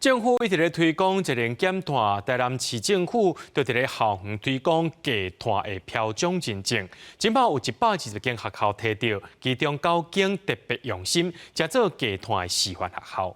政府一直咧推廣節能減碳，台南市政府就佇咧校園推廣低碳的標準認證。這擺有120間學校提著，其中九間特別用心，成做低碳的示範學校。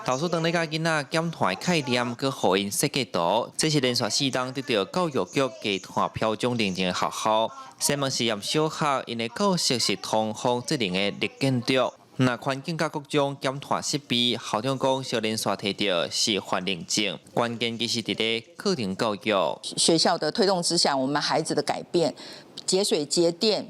老師當咧教囡仔減碳的概念，閣予𪜶設計圖，這是連續四冬得著教育局低碳標準認證的學校。西門實驗小學𪜶的教室是通風節能的綠建築。若環境佮各種減碳設備，校長講，小連續提著示範認證，關鍵其實佇咧課程教育。學校的推動之下，我們孩子的改變，節水節電，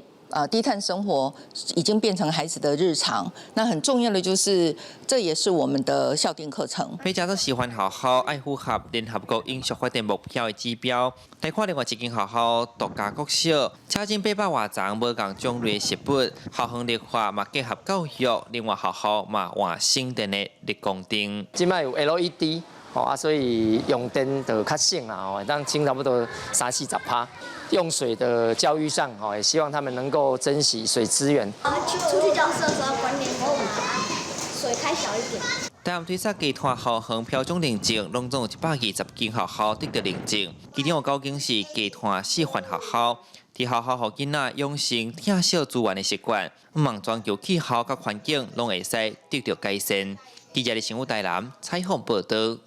低碳生活已經變成孩子的日常。那很重要的就是，這也是我們的校定課程。欲成做示範學校，愛符合聯合國永續發展目標的指標。來看另外一間學校獨家國小，車進800外叢無仝種類的植物，校園綠化嘛結合教育，另外學校嘛換省電的日光燈。這擺有 LED，吼啊，所以用電就較省啦，吼，當省差不多三四十趴。用水的教育上，吼，也希望他們能夠珍惜水資源。出去教室的時候關電風，水開小一點。台南推捒低碳校園標準認證，攏總有120間學校得著認證，其中有九間是低碳示範學校。佇學校予囡仔養成疼惜資源的習慣，望全球氣候佮環境攏會使得著改善。記者的新聞台南採訪報導。